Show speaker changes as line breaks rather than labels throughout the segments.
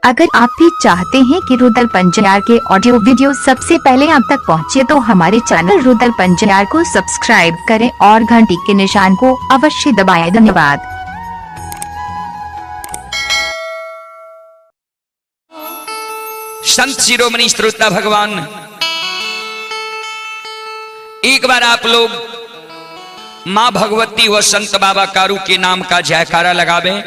अगर आप भी चाहते हैं कि रुदल पंजयार के ऑडियो वीडियो सबसे पहले आप तक पहुंचे तो हमारे चैनल रुदल पंजयार को सब्सक्राइब करें और घंटी के निशान को अवश्य दबाएं। धन्यवाद।
संत शिरोमणि श्रोता भगवान, एक बार आप लोग मां भगवती व संत बाबा कारू के नाम का जयकारा लगावे।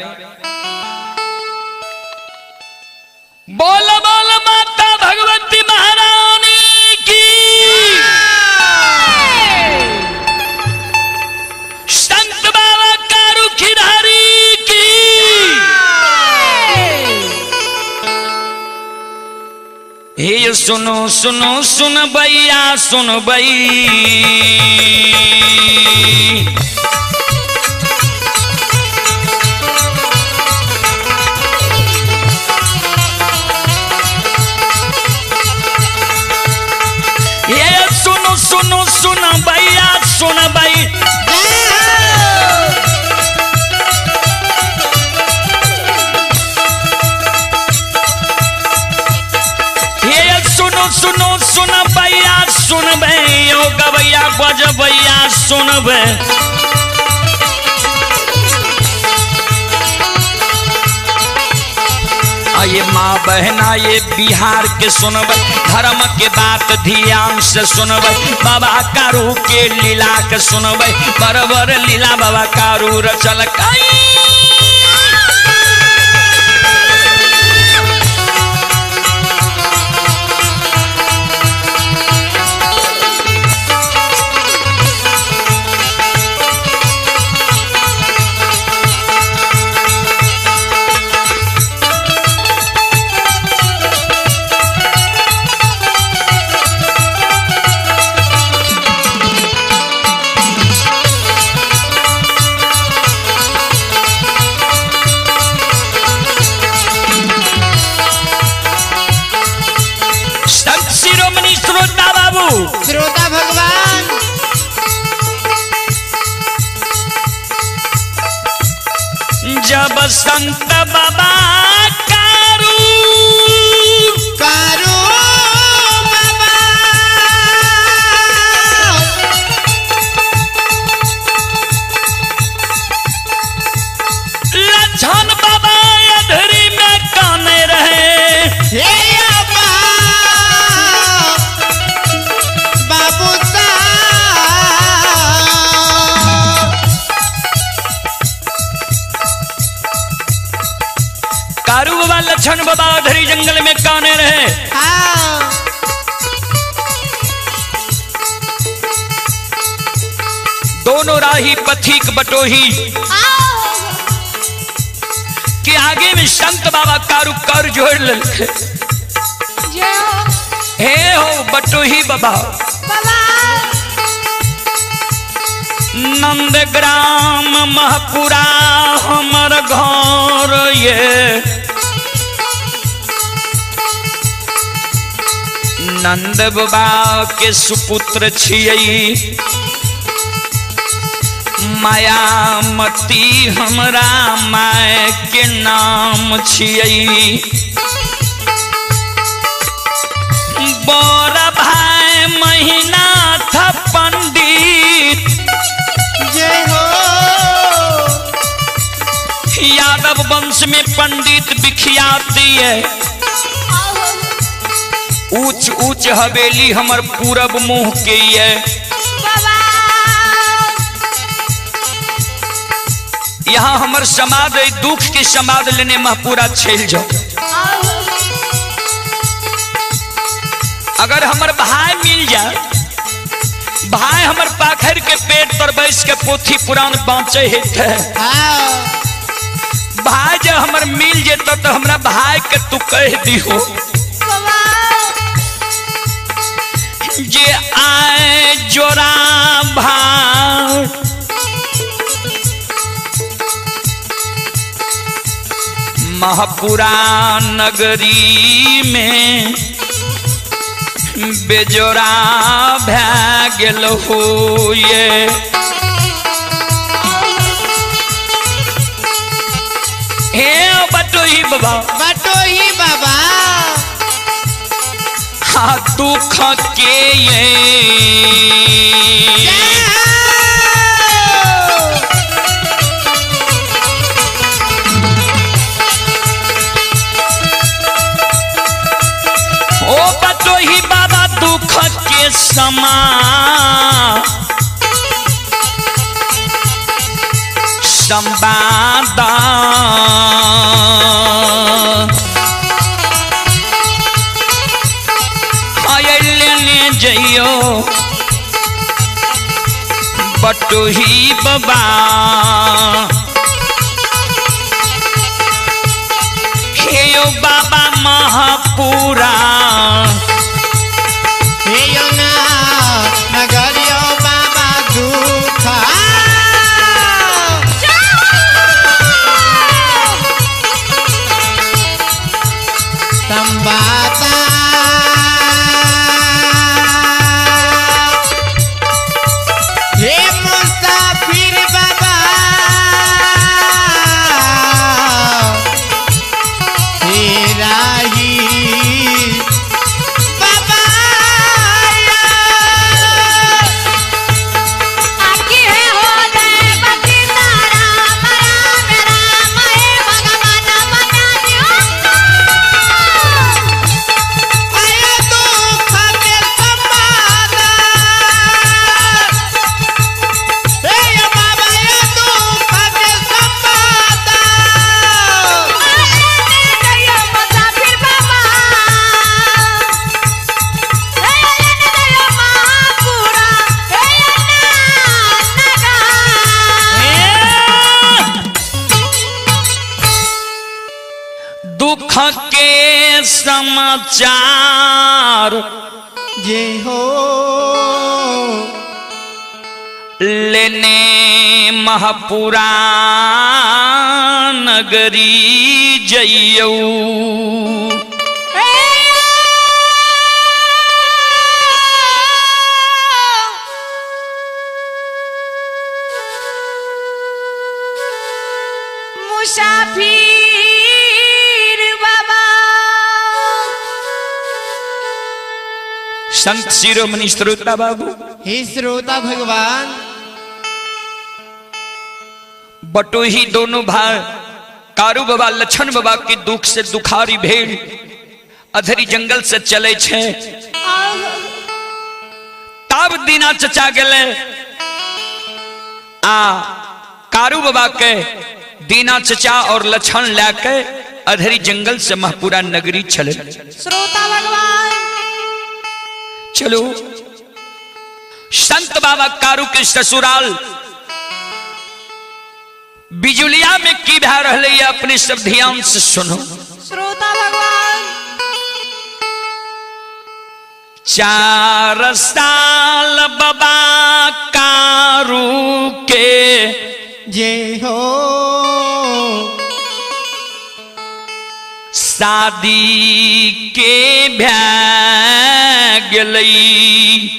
बोल बोल माता भगवती महारानी की, संत बाबा कारू खिलारी की। हे सुनो सुनो सुन भैया सुन भई, ये सुनो सुनो सुन भैया सुन भई। सुनो सुन भैया सुन भई, ओ गवैया बजबैया सुन भई। ये माँ बहना ये बिहार के सुनबै, धर्म के बात ध्यान से सुनबै, बाबा कारू के लीला के सुनबै, बरबर लीला बाबा कारू रचल कई। श्रोता बाबू,
श्रोता भगवान,
जब संत बाबा कारू
कारू बाबा
लक्षण बाबा अधरी में काने रहे,
हे
कारू बाबा लक्षण बाबा अधरी जंगल में काने रहे।
हाँ।
दोनों राही पथिक बटोही के आगे में संत बाबा कारू कर जोड़ ललके। हे हो बटोही बाबा, नंदग्राम महपुरा हमर घर ये, नंद बाबा के सुपुत्र छियै, मायामती हमरा my के नाम छियै, बड़ा भाई महीना था पंडित,
जय हो।
यादव वंश में पंडित विख्याति है। ऊंच ऊंच हवेली हमर पूरब मुंह के ये, यहाँ हमर समाज दुख के समाज लेने महपूरा छेल जाओ। अगर हमर भाई मिल जाए, भाई हमर पाखर के पेट पर बैस के पोथी पुराण बाँचे हेते, भाई जब हमर मिल जेता तो हमरा भाई के तू कह दिहो जे आए जोरा भाई महपुरा नगरी में बेजोरा भै गेल हो ये। हे बटोही बाबा,
बटोही बाबा।
हा दुख के ये ओ बटोही बाबा दुख के समा संवाद आय लेने जइयो बटोही बाबा हे यो बाबा महापुरा
हे यो ना नगरियो बाबा दुख संवादा हे मुसाफिर बाबा हे राही बाबा आया दुख के संवाद हे बाबा ये दुख के संवाद
दुख के समाचार
जय हो
लेने महापुरा नगरी जइयौ
मुसाफिर बाबा
संत शिरोमणि श्रोता बाबू
हे श्रोता भगवान
बटोही दोनों भाई कारू बाबा लक्षण बाबा के दुख से दुखारी भेड़ अधरी जंगल से चले छे तब दीना चचा गेले आ कारू बाबा के दीना चचा और लक्षण लाके अधरी जंगल से महपुरा नगरी चले।
श्रोता भगवान
चलो संत बाबा कारू के ससुराल बिजुलिया में की भा रहे है, अपने सब ध्यान से सुनो।
श्रोता भगवान
4 साल बाबा कारू के
जय हो
शादी के भै गेलई।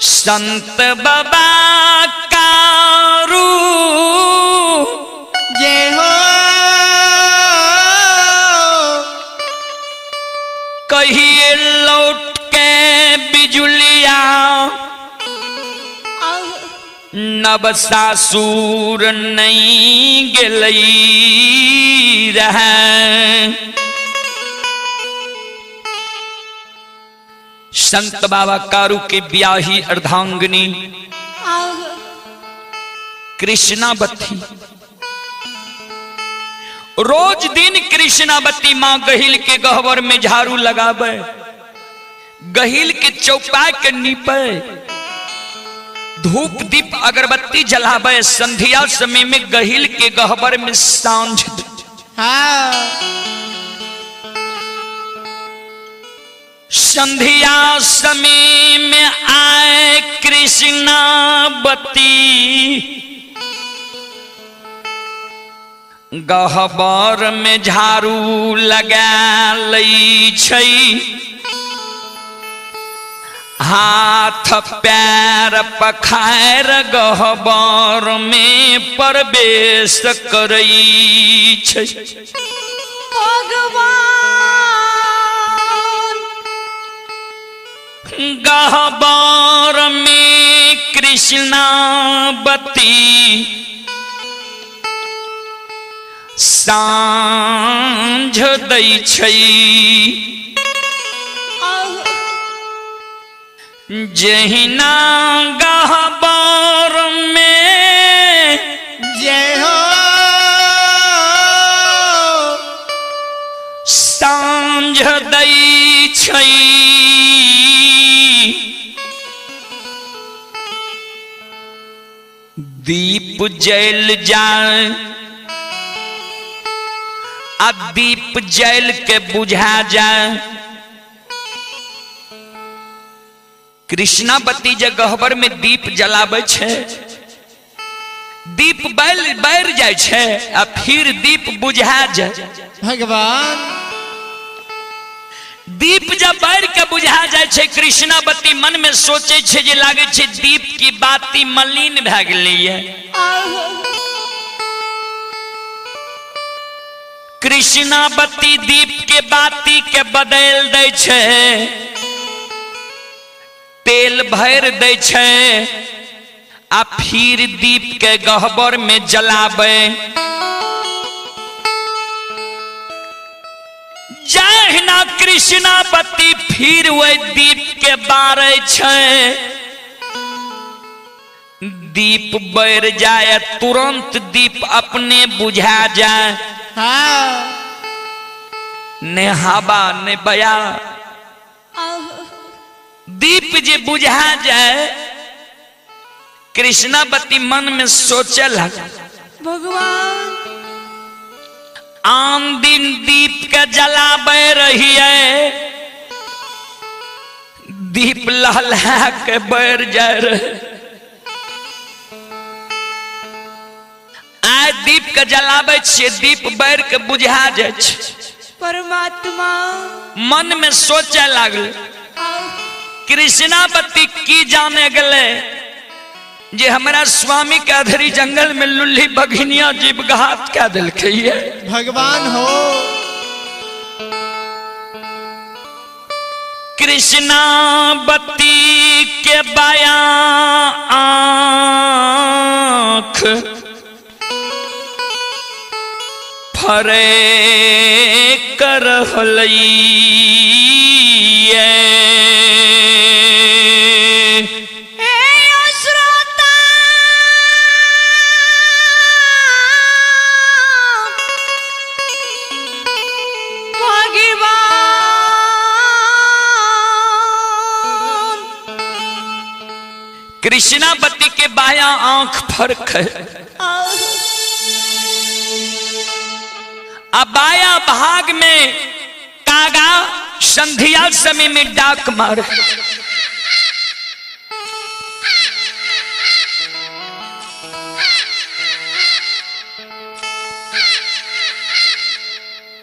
संत बाबा कारू
जय हो
कहिए लौट के बिजुलिया नव सासुर नहीं गेलई रहे। संत बाबा कारू के ब्याही अर्धांगिनी कृष्णावती रोज दिन कृष्णावती मां गहिल के गहवर में झाड़ू लगावे, गहिल के चौपा के नीपे, धूप दीप अगरबत्ती जलावे, संध्या समय में गहिल के गहवर में सांझ।
हाँ
संध्या समय में आए कृष्णावती गहबर में झाड़ू लगा लई छै, हाथ पैर पखार गहबर में प्रवेश करई छै।
भगवान।
गहबर में कृष्णावती साँझ दै छै, जहिना गहबर में
जय हो
साँझ दै छै, दीप जल जाय आ दीप जल के बुझा जाय। कृष्णावती जे गहबर में दीप जलाबै छै, दीप बैल बैर जाइ छै आ फिर दीप बुझा जाय।
भगवान।
दीप जब बैर के बुझा जाइ छै, कृष्णावती मन में सोचे छै जे लागै छै दीप की बाती मलिन भए गेलैये। कृष्णावती दीप के बाती के बदल दै छै, तेल भरि दै छै आ फिर दीप के गहबर में जलाबै। जहिना कृष्णावती फिर वही दीप के बारै छै, दीप बढ़ जाए, तुरंत दीप अपने बुझा जाए।
हाँ।
ने हवा ने बया, दीप जे बुझा जाए। कृष्णावती मन में सोचे लगा,
भगवान
आम दिन दीप के जलाबे रहिए, दीप लहला के बढ़ जाए रहे। आय दीप के जलाबे छियै, दीप बढ़ के बुझा जाए छै।
परमात्मा
मन में सोचे लागल कृष्णावती की जाने गले जे हमरा स्वामी के अधरी जंगल में लुल्ली बघिनिया जीव घात कह दिलकै ये।
भगवान हो।
कृष्णावती के बाया आंख फरे कर हलैये,
हे श्रोता भगवान।
कृष्णावती के बाया आंख फर्क है, अब बाया भाग में कागा संध्या समय में डाक मार।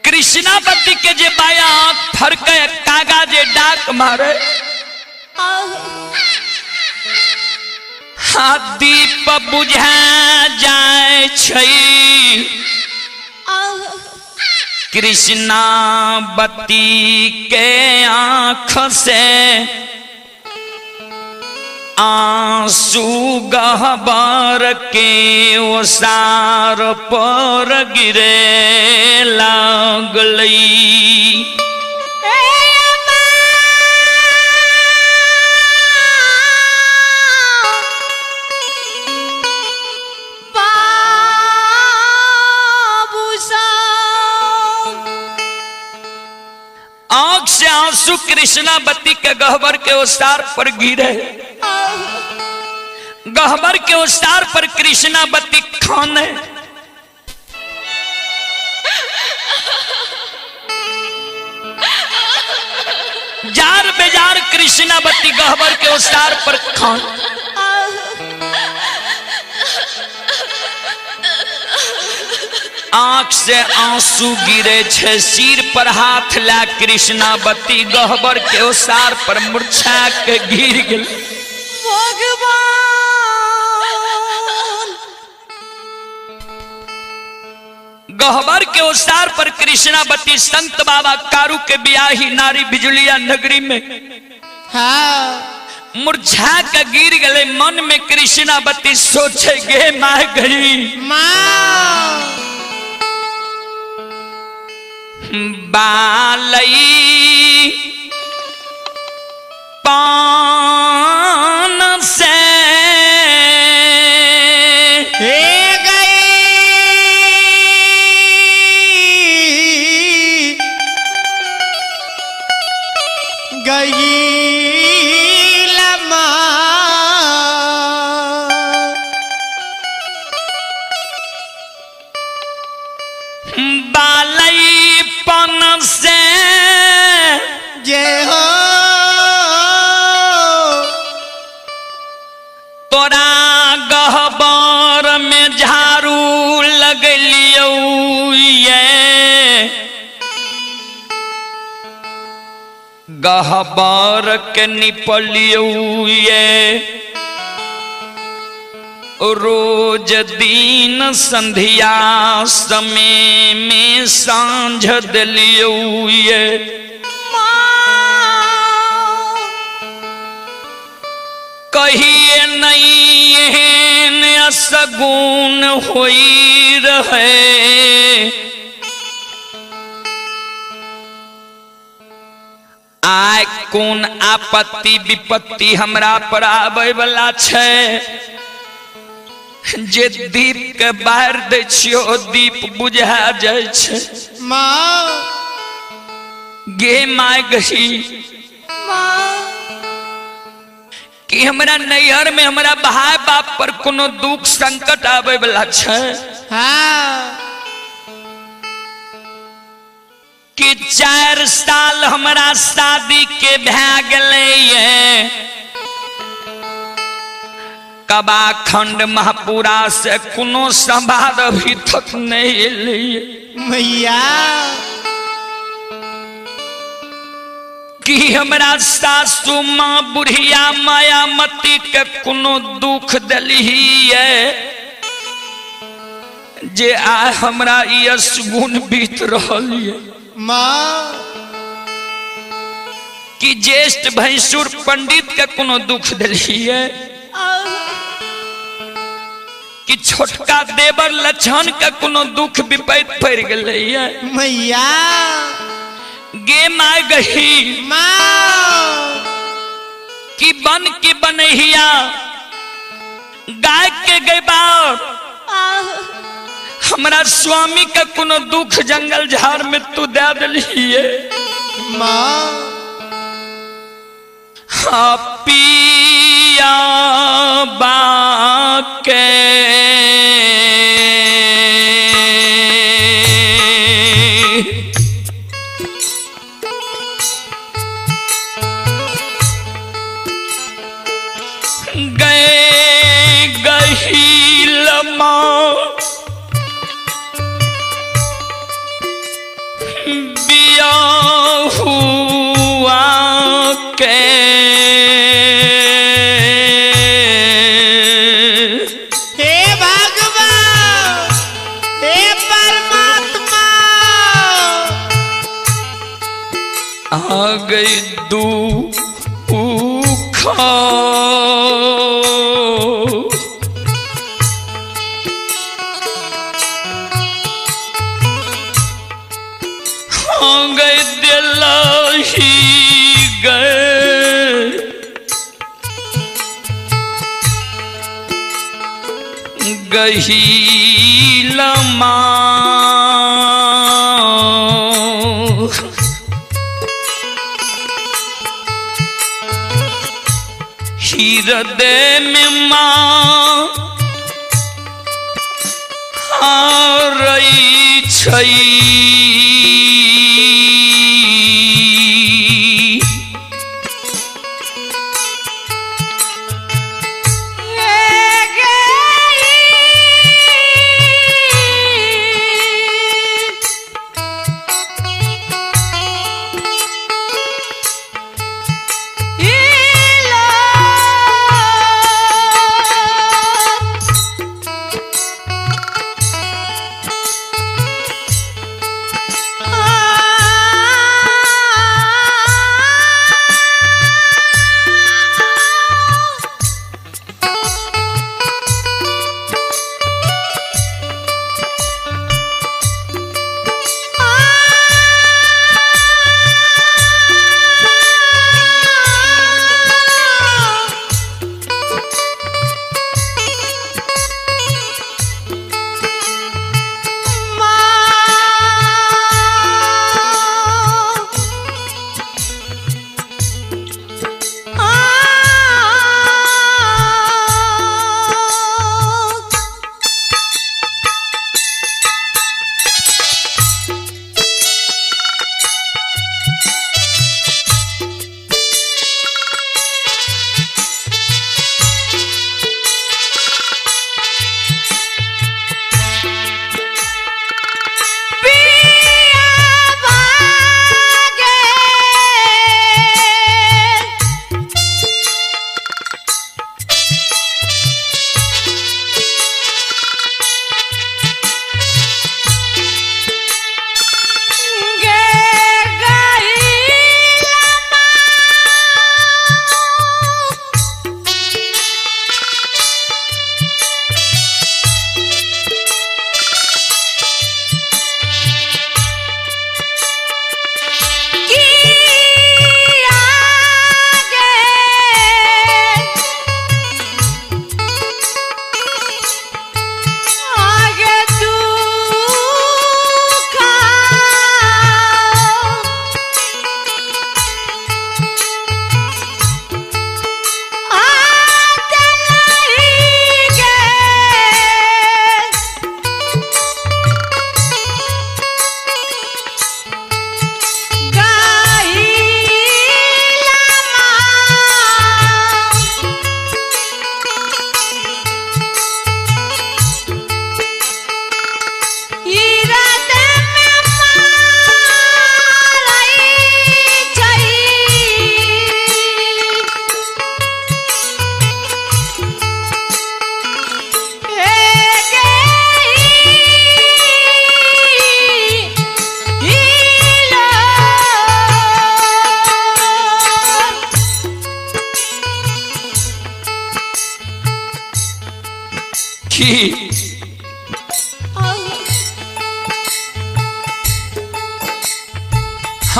कृष्णावती के जे बाया आंख फरके, कागा जे डाक मारे, हाँ दीप बुझा जाए छै। कृष्णावती के आंख से आंसू गहबर के ओसार पर गिरे लागलई। आंख से आंसू कृष्णावती के गहबर के ओसार पर गिरे, गहबर के ओसार पर कृष्णावती खाने। जार बेजार कृष्णावती गहबर के ओसार पर खान। आंख से आंसू गिरे छे, सिर पर हाथ ला कृष्णावती गहबर के ओसार पर मूर्छा के गिर गेल।
भगवान
गहबर के ओसार पर कृष्णावती संत बाबा कारू के बियाही नारी बिजुलिया नगरी में
हाँ
मुरझा के गिर गए। मन में कृष्णावती सोचे गे माँ गई
माँ
बालई पान से
हे गई गई लमा
बालई पन से
जय हो
तोरा गहबर में झाड़ू लगलियौ ये गहबर के निपलियौ ये रोज दिन संध्या समय में सांझ दिलियौ ये कहिए नहीं एहन असगुन होई रहे। आय कोन आपत्ति विपत्ति हमरा पर आबै वाला छै जे दीप के बाहर दै छियो दीप बुझा जाइ छै।
माँ
गे my गई
माँ
कि हमरा नैहर में हमरा भाई बाप पर कोनो दुख संकट आबै वाला छै
हाँ
कि 4 साल हमरा शादी के भए गेलै ये कबाखंड महापुरा से कोनो संवाद अभी तक नहीं एलै।
मैया
कि हमरा सासू माँ बुढ़िया मायामती के कोनो दुख दलही ये जे आ हमरा ई असगुन बीत रहल ये।
माँ
कि ज्येष्ठ भैंसुर पंडित के कोनो दुख दलही ये कि छोटका देवर लक्षण के कोनो दुख विपैत पड़ गेलै ये।
मैया
गे my गही
माँ
कि बन के बनहिया गाय के गैबार हमरा स्वामी के कोनो दुख जंगल झाड़ में तू दे दिलिए।
माँ
हाँ पिया बाके गए गहील माँ बिया हुआ के
हे भगवान हे परमात्मा
आ गई दुख आ गई दिल ही गए गहील माँ हृदय में माँ रही छै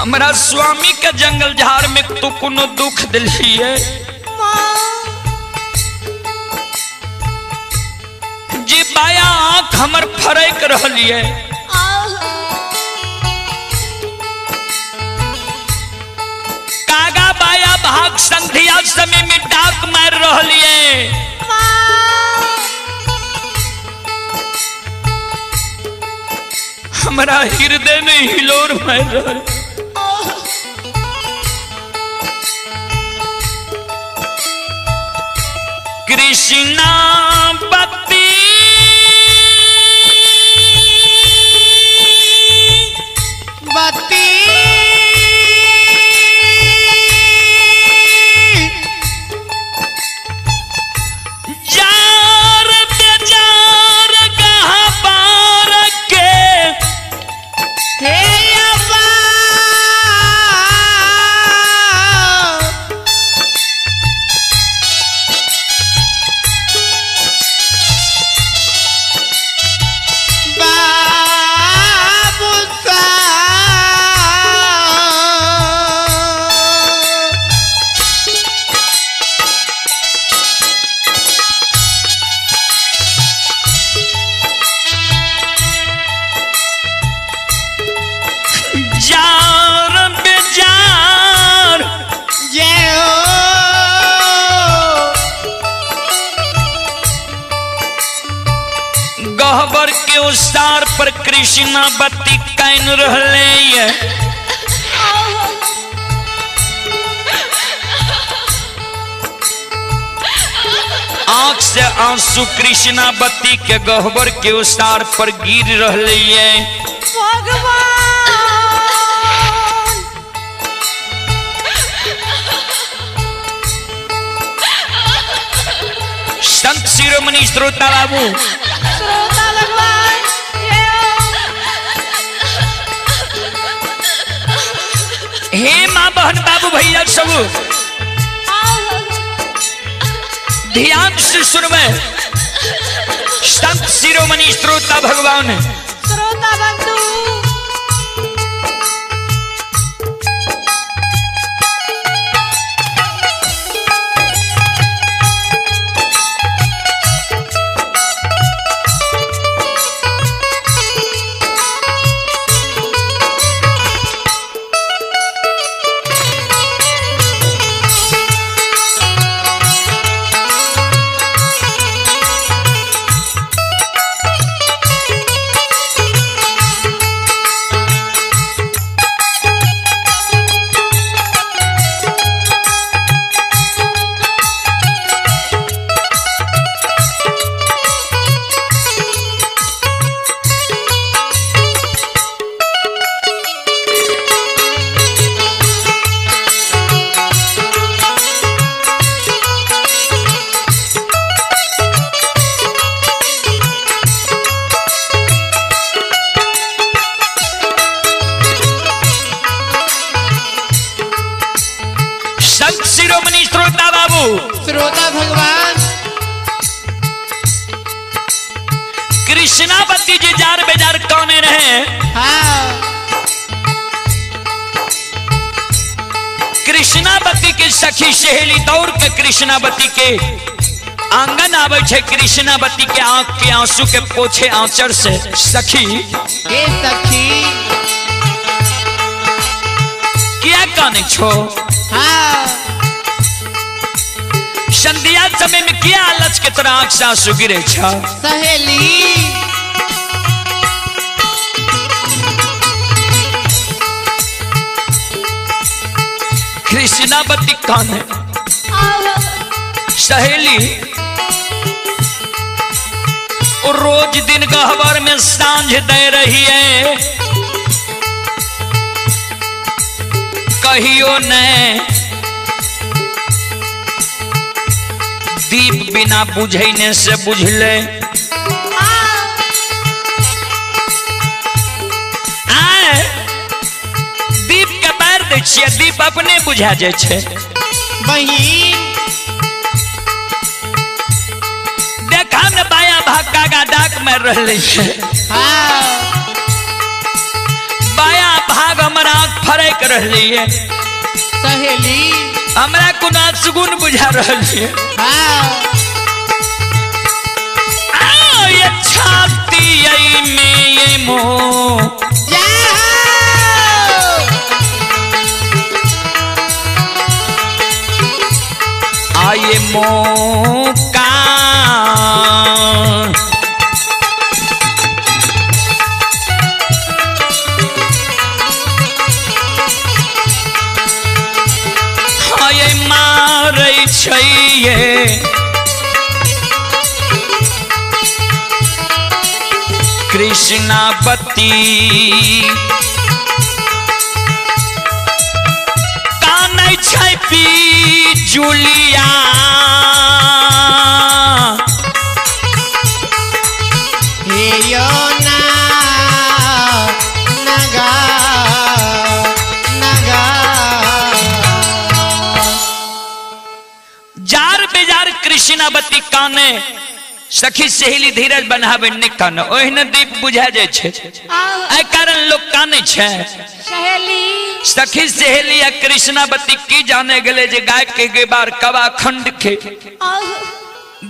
हमरा स्वामी के जंगल झाड़ में तू कोनो दुख दिलिए जी बाया आंख हमर फरक रहलिए कागा बाया भाग संधिया समय में डाक मार रहलिए हमरा हृदय में हिलोर मार रहल। कृष्णा बत्ती
बत्ती
जार बेजार गहबार के
हे अब्बा बाबू साहब।
जार बेजार
जय हो।
गहबर के उसार पर कृष्णा बत्ती कान रहले ये। आंख से आंसू कृष्णा बत्ती के गहबर के उसार पर गिर रहले ये।
भगवान
संत शिरोमणि श्रोता बाबू
श्रोता भगवान जय हो।
हे माँ बहन बाबू भैया सब ध्यान से सुनवे। संत शिरोमणि श्रोता भगवान
श्रोता बंधु
संत शिरोमणि श्रोता बाबू
श्रोता भगवान
कृष्णावती जी जार बेजार कौने रहे।
हाँ
कृष्णावती के सखी सहेली दौड़ के कृष्णावती के आंगन आवे छे। कृष्णावती के आंख के आंसू के पोछे आंचर से सखी
हे सखी
क्या काने छो
हाँ
संध्या समय में क्या आलच के तोरा आंख से आंसू गिरे छ।
सहेली
कृष्णावती काने सहेली रोज दिन गहबर में सांझ दे रही है कहियो ने दीप बिना बुझैने से बुझले आए दीप के बार दै छियै दीप अपने बुझा जाइ छै।
बहिन
देखा ने बाया भाग कागा डाक मार रहले छै।
हाँ
बाया भाग हमर आँख फड़क रहलिए
सहेली
हमरा कोनो सुगुन बुझा रहल छै।
हाँ
आ ये छाती में ये मोह
जाओ
आये मौका आये मारै छै ये कृष्णावती कानै छै पी जुलिया
हे यो ना नगा नगा
जार बेजार कृष्णावती काने सखी सहेली धीरज बनावे नहि काने ओहिने दीप बुझा जाइ छै। एहि कारण लोग कानै छै।
सहेली
सखी सहेली आ कृष्णावती की जाने गेले जे गाय के गेबार कवा खंड के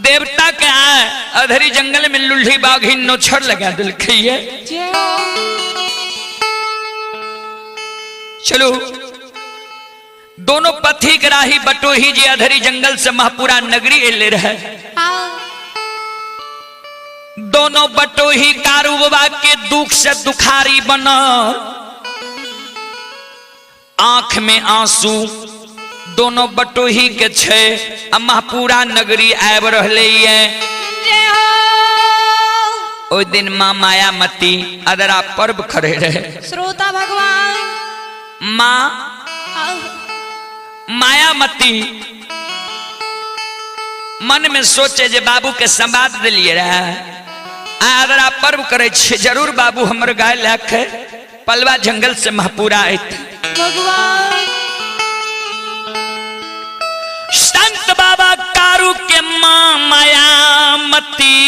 देवता के आए अधरी जंगल में लुल्ही बाघिन नोछड़ लगा दिलकै ये। चलो दोनों पथिक राही बटोही जे अधरी जंगल से महपुरा नगरी एले रहे। दोनों बटोही कारू बाबा के दुख से दुखारी बनल, आंख में आंसू दोनों बटोही के छे आ महपुरा नगरी आबि रहले ये। ओहि दिन माँ मायामती अदरा पर्व करे रहे।
श्रोता भगवान
माँ मायामती मन में सोचे जे बाबू के संवाद दिलिए रहे अदरा पर्व करे छे जरूर बाबू हमर गाय लए के पलवा जंगल से महपुरा अयतै।
भगवान
संत बाबा कारू के माँ मायामती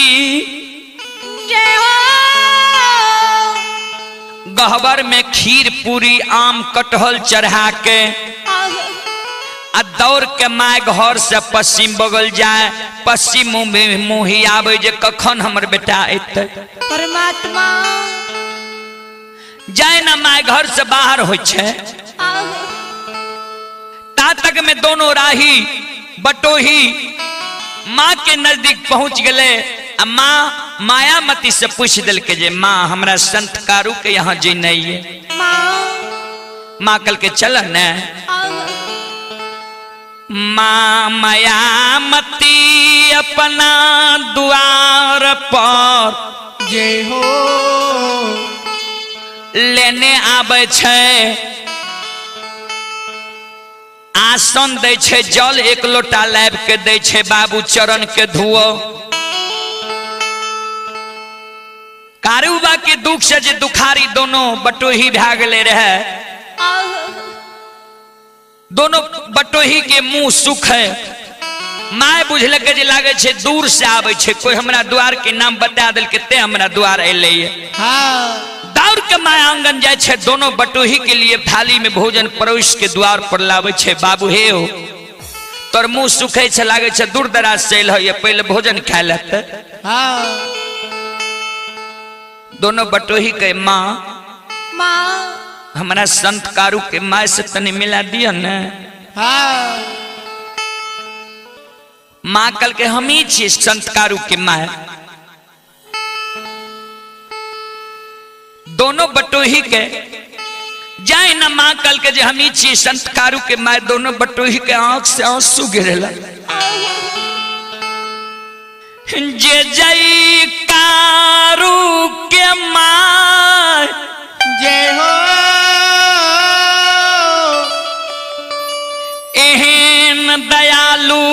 जय हो
गहबर में खीर पूरी आम कटहल चढ़ा के आ दौड़ के my घर से पश्चिम बगल जाए पश्चिम मुँह मुँही आवे जे कखन हमर बेटा अयतै।
परमात्मा
जाए ना my घर से बाहर होइ छै ता तक में दोनों राही बटोही माँ के नजदीक पहुंच गए। आ माँ मायामती से पूछ दिलके जे माँ हमरा संत कारू के यहाँ जेनाइ ये। माँ कल के चल न। माँ मायामती अपना द्वार पर
जय हो
लेने आबै छै आसन दै छै जल एक लोटा लाबि के दै छै बाबू चरण के धुओ। कारूबा के दुख से जे दुखारी दोनों बटोही भए गेले रहे दोनों बटोही के मुंह सुख है। My बुझलकै जे लागै छै दूर से आबै छै कोई हमरा द्वार के नाम बता देलकै ते हमरा द्वार एलै।
हाँ
दौड़ के my आंगन जाय छै दोनों बटोही के लिए थाली में भोजन परोस के द्वार पर लाबै छै। बाबू हे हो तोर मुंह सुखै छै लागै छै दूर दराज से एल है पहले भोजन खा लेते।
हाँ
दोनों बटोही के माँ
माँ
हमरा संत कारू के my से तनी मिला दिया न।
हाँ
माँ कल के हम ही छी संत कारू के my. दोनों बटोही के जाए ना माँ कल के जे हम ही छी संत कारू के my दोनों बटोही के आंख से आंसू गिरेला। जे जय कारू के my
जय हो
एहन दयालु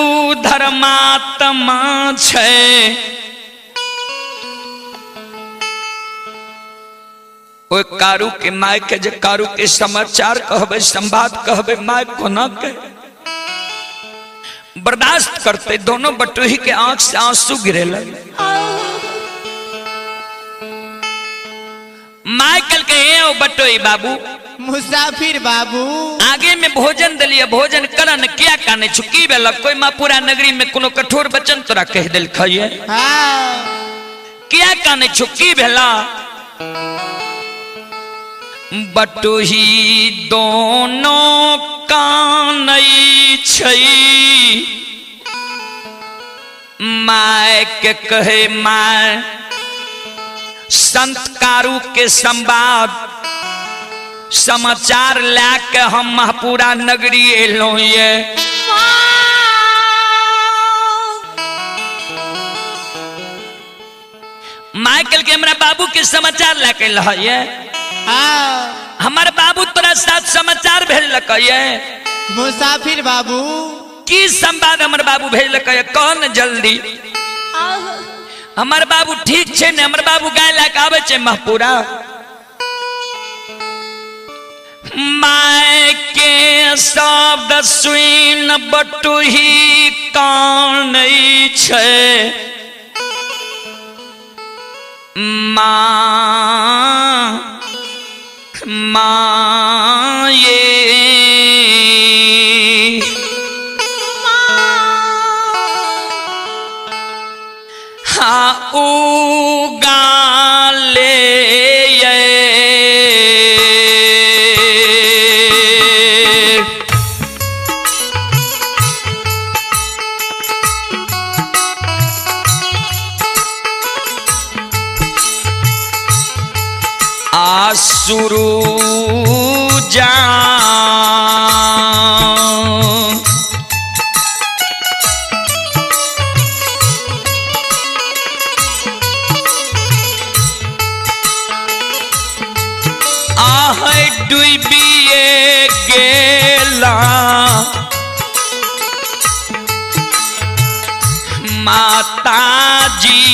धर्मात्मा छै ओहि कारू के my के जे कारू के समाचार कहबै संवाद कहबै my कोना के बर्दाश्त करते। दोनों बटोही के आंख से आंसू गिरे लगे। My कल के हे ओ बटोही बाबू
मुसाफिर बाबू।
आगे में भोजन दिलिए, भोजन करन क्या काने छु की भेल? कोई माँ पूरा नगरी में कोनो कठोर वचन तोरा कह देलक ये?
हाँ।
क्या काने छु की भेला? बटुही दोनों कानै छै, my के कहे my संत कारू के संवाद समाचार ला के हम महपुरा नगरी एलहुं ये। माइकल के हमरा बाबू के समाचार ला के लह ये।
हाँ।
हमार बाबू तोरा साथ समाचार भेजलक ये।
मुसाफिर बाबू।
की संवाद हमर बाबू भेजलक ये? कौन जल्दी? हमर बाबू ठीक छे ने? हमर बाबू गाय ला के आवे छे महपुरा। My के शब्द सुन बटुही कानै छै, माँ माँ ये हाँ उगाले ये। आसुरु जा आह डूबिए गेला माताजी।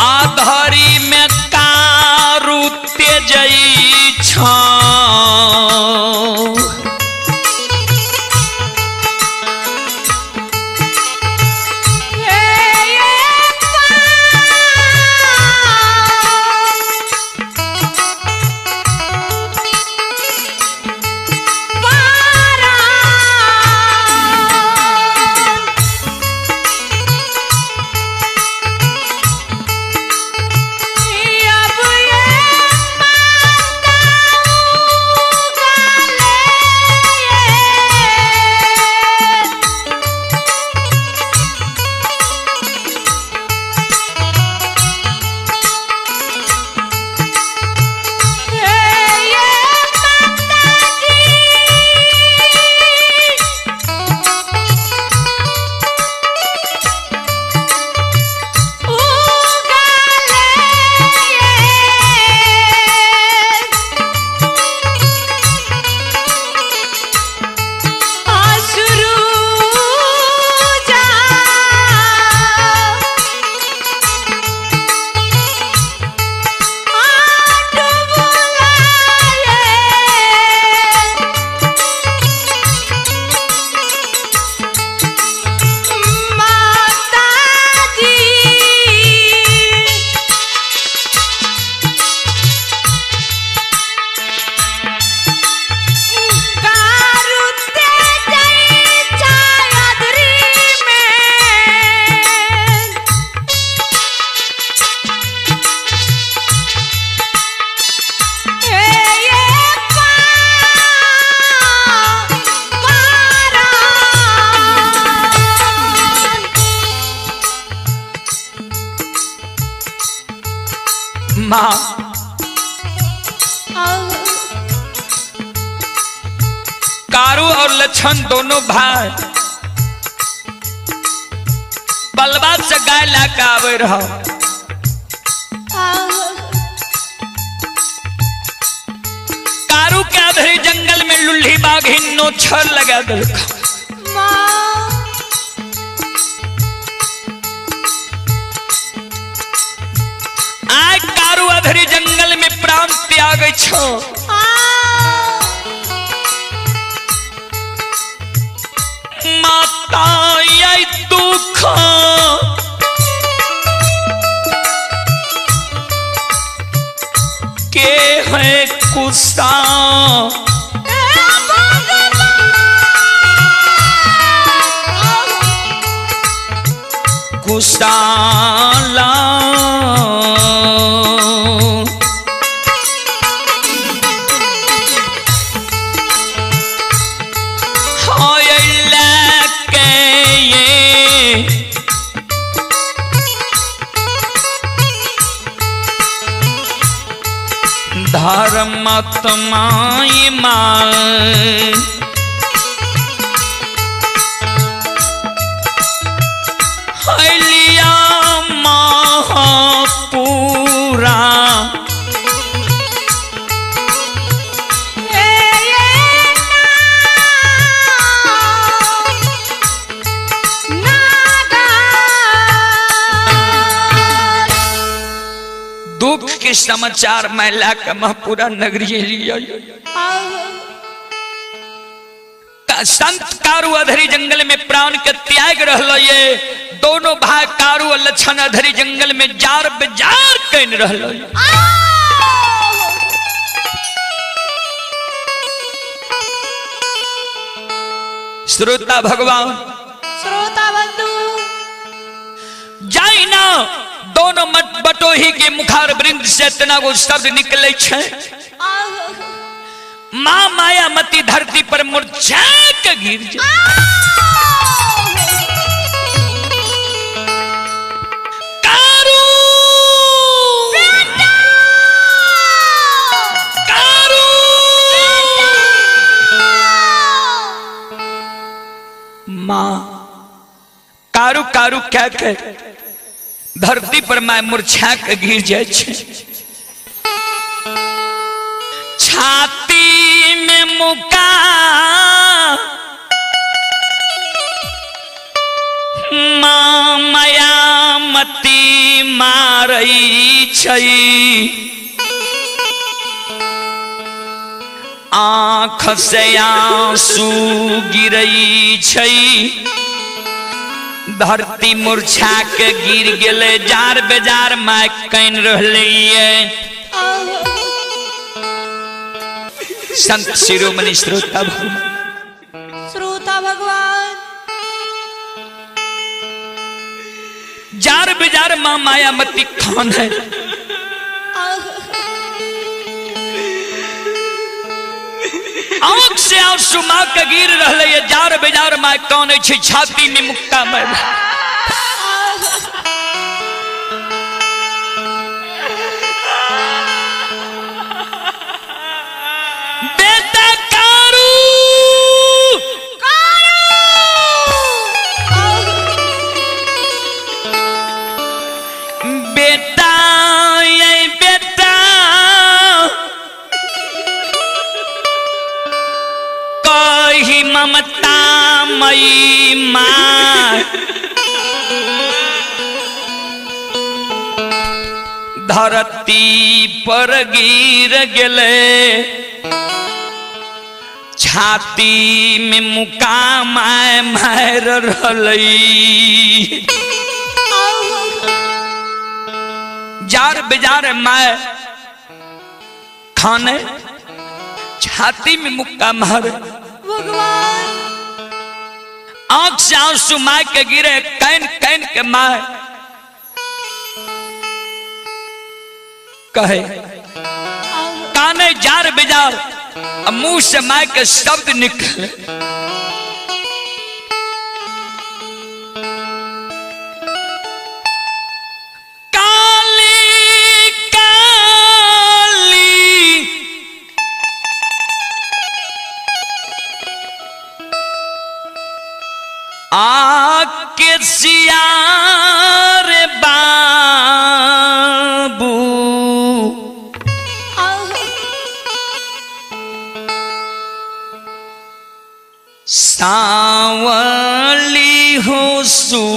आधरी में कारू तेजई छौ, माँ कारू और लक्षण दोनों भाई बलबा से गाय ला के आवे रहो। कारू के आधे जंगल में लुल्ही बाघिन नो छर लगा दिल। आय कारू अधरी जंगल में प्राण त्याग छो। माता ये कुसा कुशाला धर्मात्माई मां लिया महापूरा दुख के समाचार मैं लाके महापुरा नगरी लिया। संत कारू अधरी जंगल में प्राण के त्याग रहल ये दोनों भाई कारू और लक्षण अधरी जंगल में जार बेजार can रहल। श्रोता भगवान
श्रोता बंधु
जाई ना दोनों मत बटोही के मुखार वृंद से इतना गो शब्द निकले छे। मां मायामती धरती पर मुरझा के गिर जाए। कारू कारू मां कारू कारू क्या कह धरती पर मां मुरझा के गिर जाए छे। छाती में मुका मां मायामती मारई छई आँख से आंसू गिरई छई धरती मुरझा के गिर गेले जार बेजार my can रहले। संत शिरोमणि श्रोता भगवान
श्रोता भगवान
जार बेजार मां मायामती खान है। आंख से आंसू मां के गिर रहले ये जार बेजार मां कौन है छाती में मुक्का मार। बेटा कारू बेटा ये बेटा कही ममता मई मां धरती पर गिर गेले छाती में मुका my मार रहलई। जार बेजार my खाने छाती में मुक्का मार
भगवान
आंख से आंसू my के गिरे can can के my कहे काने जार बेजार मुंह से my के शब्द निकले। काली काली आके सियार बाबू सावली हो सुरतिया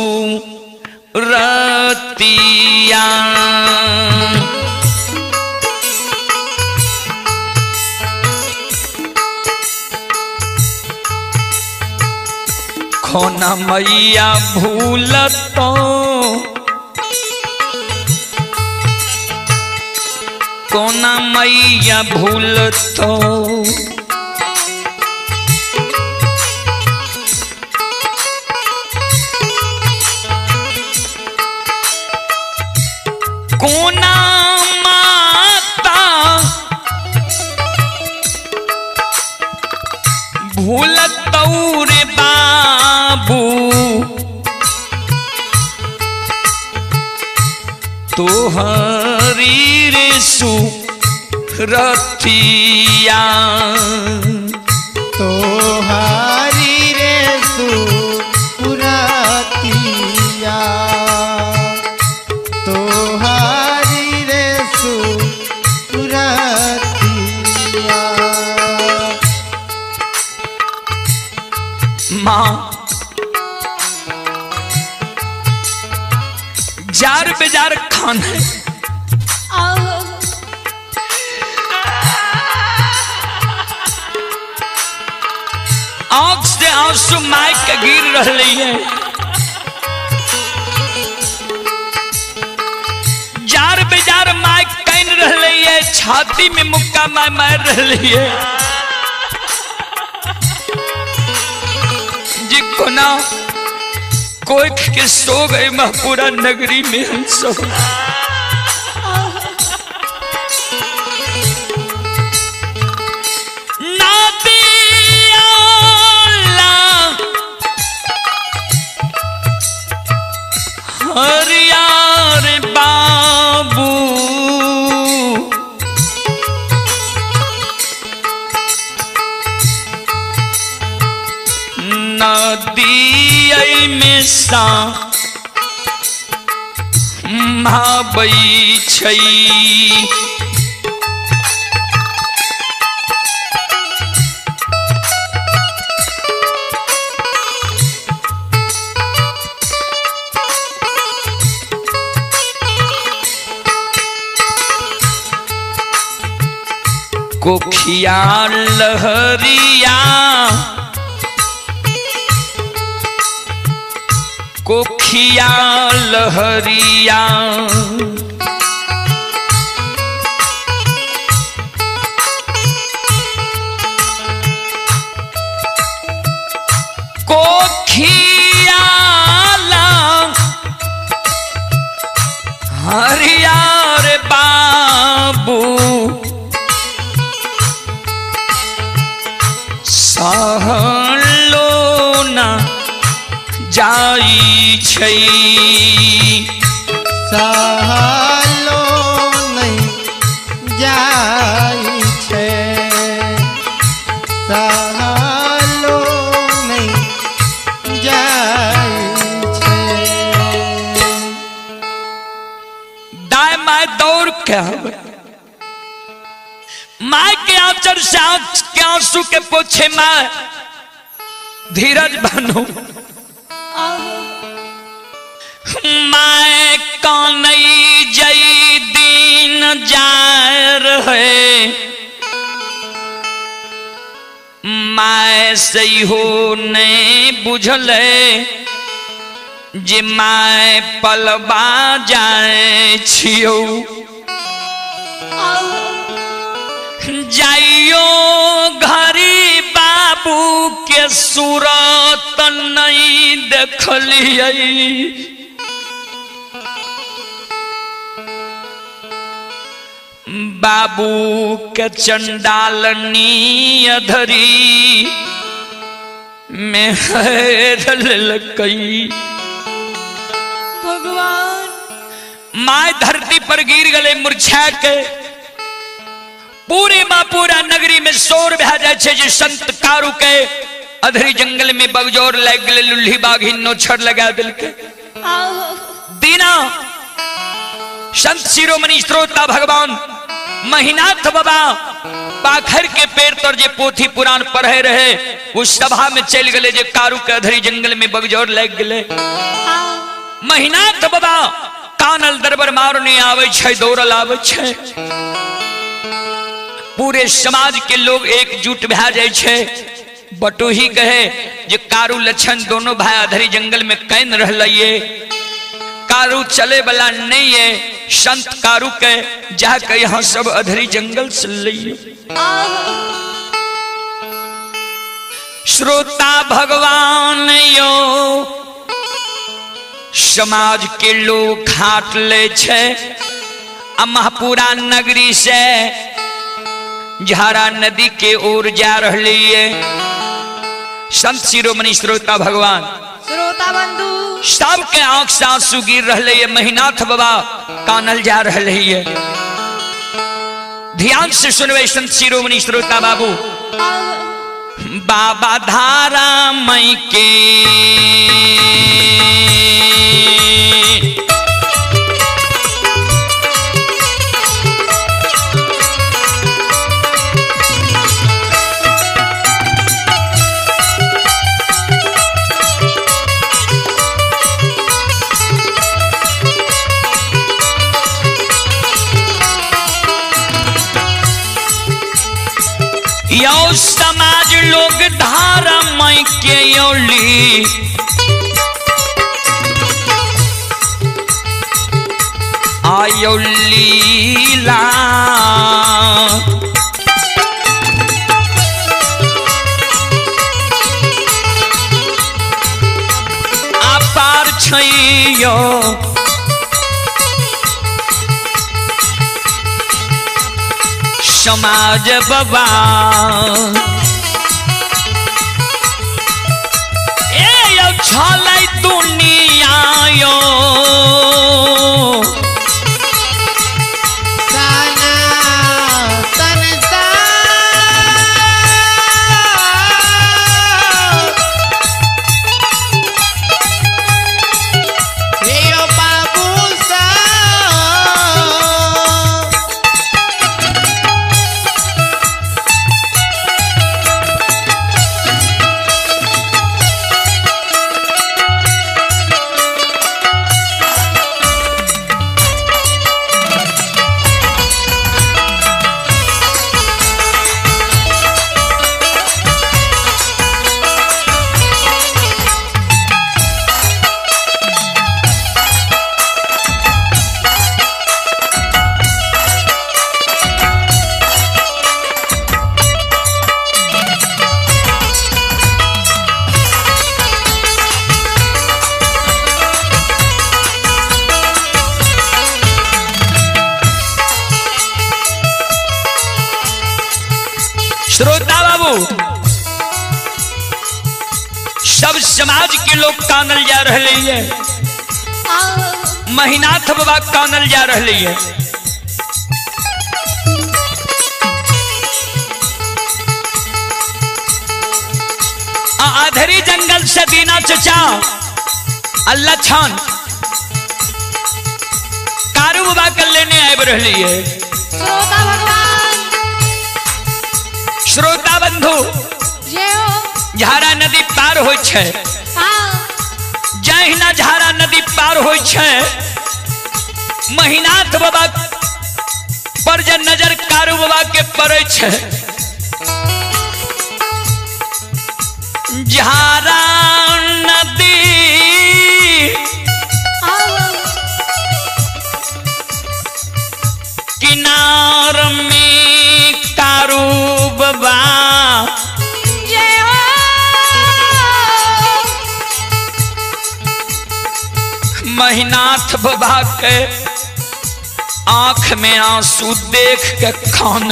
खोना मैया भूलतो कोना मैया भूलतो। कोना माता भूलतौ रे बाबू, तोहरी रे सुरतिया,
तोहारी रे सुरतिया, तोहारी रे सुरतिया।
माँ जार बेजार खान है, आंख से आंसू माइक के गिर रही है। जार बेजार माइक can रही है, छाती में मुक्का मार मार रही है। जी कोना कोख के सो गए मां पूरा नगरी में हम सब। हरियार बाबू, नदी में सा महाबई छै। कोखिया लहरिया, कोखिया लहरिया, कोखिया लहरिया रे बाबू, सहलो ना जाई छै,
सहलो नहीं जाई छै, सहलो नहीं जाई छै।
दाय my दौड़ के आवे, my के आंचल से आंख के आंसू के पोछे my धीरज बनो। My कानई जई दिन जाय रहे, my सही हो नहीं बुझले जे my पलबा जाए छियो। जाइयो घरी बाबू के सूरत नहीं देखलियै, बाबू के चंडालनी अधरी में लकई।
भगवान
my धरती पर गिर गले मुरझा के, पूरे मां पूरा नगरी में शोर भै जाय छै जे संत कारू के अधरी जंगल में बगजोर लाग गेलै, लुल्ही बाघी नोछर लगा देलकै। दीना संत शिरोमणि श्रोता भगवान महिनाथ बाबा पाखर के पेड़ तर जे पोथी पुराण पढ़े रहे उस सभा में चल गए जे कारू के अधरी जंगल में बगजोर लाग गेलै। महिनाथ बाबा कानल दरबर मारने आवे छै, दौड़ल आवे छै। पूरे समाज के लोग एकजुट भै जाय छै। बटोही कहे जे कारू लक्षण दोनों भाई अधरी जंगल में can रहलिए, कारू चले वाला नहीं है, संत कारू के जाके यहाँ सब अधरी जंगल से लियो। श्रोता भगवान यो समाज के लोग हाट ले छे महपुरा नगरी से झारा नदी के ओर जा रही है। संत शिरोमणि श्रोता भगवान
श्रोता बंधु
सबके आंख से आंसू गिर रहे है। महिनाथ बाबा कानल जा रहे है। ध्यान से सुनवे संत शिरोमणि श्रोता बाबू। बाबा धारा मई के यो समाज लोग धारा मई के योली आयो लीला अपार छैयो समाज बाबा ए यो छलै दुनिया यो श्रोता बाबू सब समाज के लोग कानल जा रहे है। महिनाथ बाबा कानल जा रहे है। आधरी जंगल से दीना चचा अल्लाह छान कारू बाबा के लेने आए रहे है।
श्रोता भगवान
श्रोता बंधु झारा नदी पार हो छे। जहिना झारा नदी पार हो छे महिनाथ बाबा पर जे नजर कारू बाबा के पड़े छे। झारा नदी किनार में कारू बाबा महिनाथ बाबा के आंख में आंसू देख के खान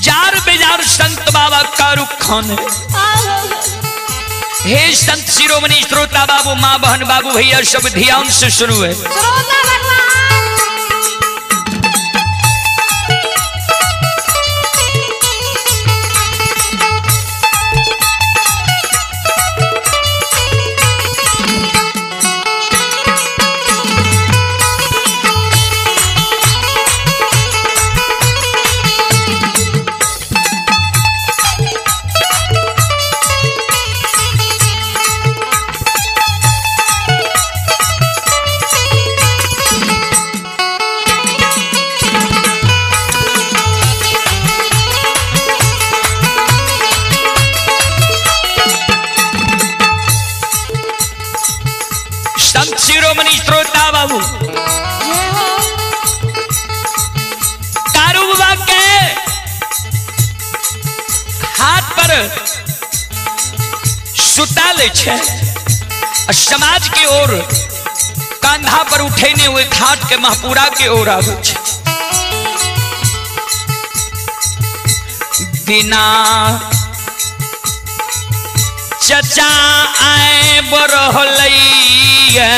जार बेजार संत बाबा कारू खान। हे संत शिरोमणि श्रोता बाबू माँ बहन बाबू भैया सब ध्यान से सुनो है। पर सुता ले छै आ समाज के ओर कंधा पर उठेने हुए खाट के महपुरा के ओर आबै छै। बिना चचा आए बरहलैया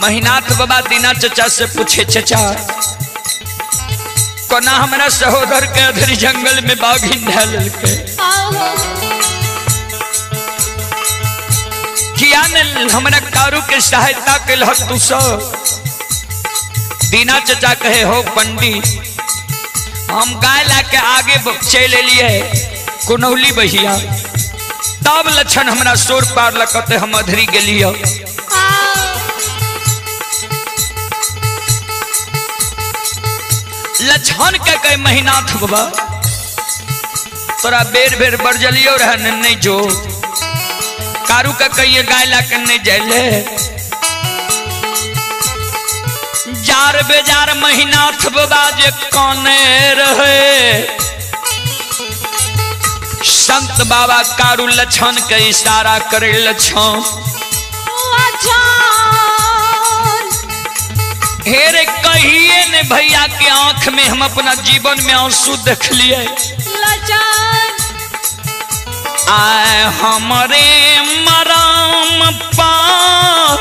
महिनाथ बाबा दीना चचा से पूछे, चचा कोना हमरा सहोदर के अधरी जंगल में बाघिन धै लेलकै, किया ने हमरा कारू के सहायता केलहक तू सब? दीना चचा कहे, हो पंडित, हम गाय ला के आगे चल एलिए कुनौली बहिया, तब लक्षण हमरा शोर पार लकते हम अधरी गेलिए। लक्षण के कहे महिनाथ बाबा तोरा बेर बेर बरजलियो रह नहीं जो कारू के कहिए गाय ला के नहीं जाइले। जार बेजार महिनाथ बाबा जे कौने रहे, संत बाबा कारू लक्षण के इशारा करे लक्षण हेरे कहिए ने भैया के आंख में हम अपना जीवन में आंसू देख लिए। आए हमारे मराम पार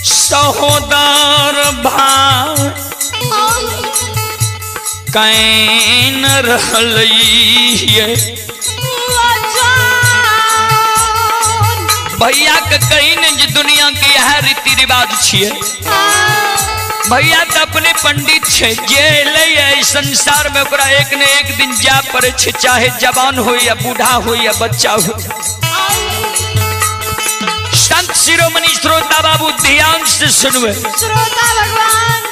सहोदर भाई can रहलिए। भैया के कही ने जे दुनिया के यह रीति रिवाज छिए, भैया तो अपने पंडित छे, जे एलै संसार में ओकरा एक ने एक दिन जा पड़े छे, चाहे जवान हो या बूढ़ा हो या बच्चा हो। संत शिरोमणि श्रोता बाबू ध्यान से सुनवे।
श्रोता भगवान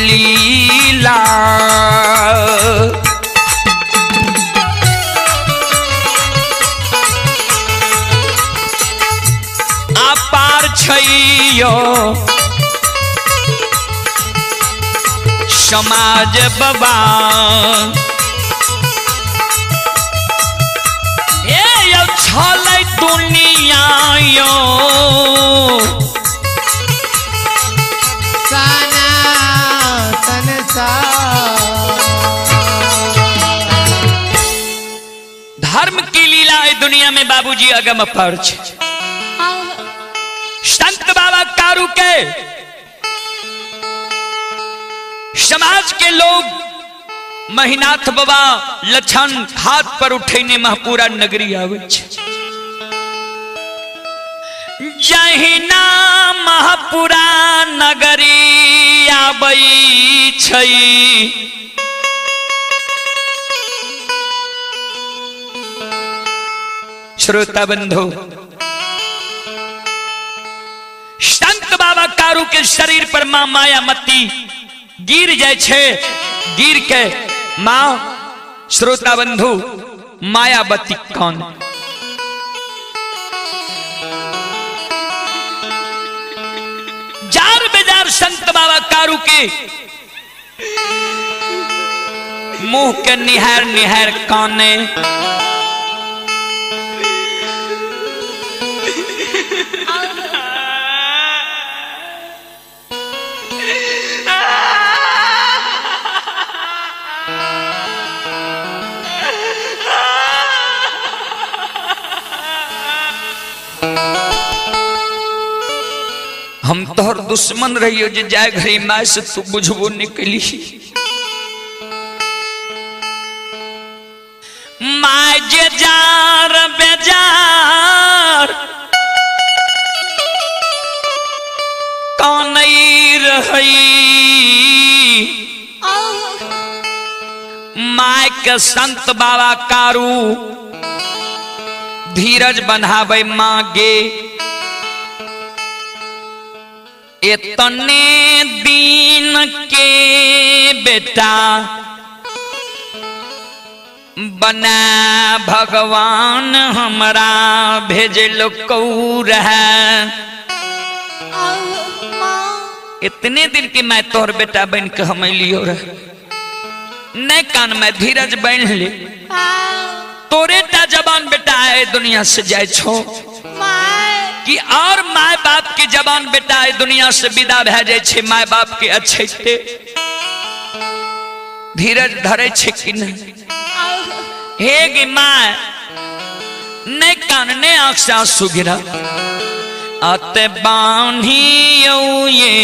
लीला अपार छैयो समाज बाबा ए यौ छलै दुनिया यो धर्म की लीला है दुनिया में बाबूजी अगम पर। संत बाबा कारू के समाज के लोग महिनाथ बाबा लक्षण हाथ पर उठेने महपुरा नगरी आवे। जहिना महपुरा नगरी आबै छै श्रोता बंधु, संत बाबा कारू के शरीर पर मां मायामती गिर जाय छे, गिर के मां श्रोता बंधु मायावती कौन? जार बेजार संत बाबा कारू के मुंह के निहार निहार काने दुश्मन रहियो जे जाय घड़ी my से तू बुझबो निकली। My जे जार बेजार कौन रही my के संत बाबा कारू धीरज बनावे मांगे। इतने दिन के बेटा बना भगवान हमरा भेजल कौर है। इतने दिन के मैं तोहर बेटा बन के हम लियो रह नहीं कान में धीरज बन ले तोरे टा जबान बेटा है दुनिया से जाए छो कि और my बाप के जबान बेटा है दुनिया से विदा भै जाए छे। My बाप के अच्छे धीरज धरे छे कि नहीं। हे गे my नहीं कान ने आंख से आंसू गिरा आते बांधियो ये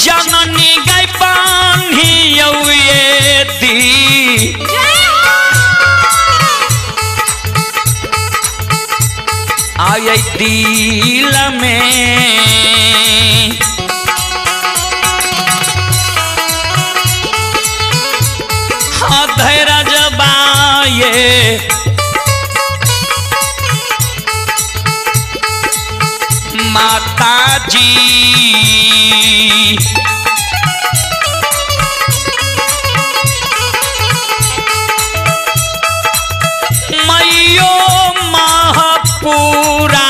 जननी गई बांधियो ये दी आय दिल में हाँ धैरज बाये माता जी मैयो महापुरा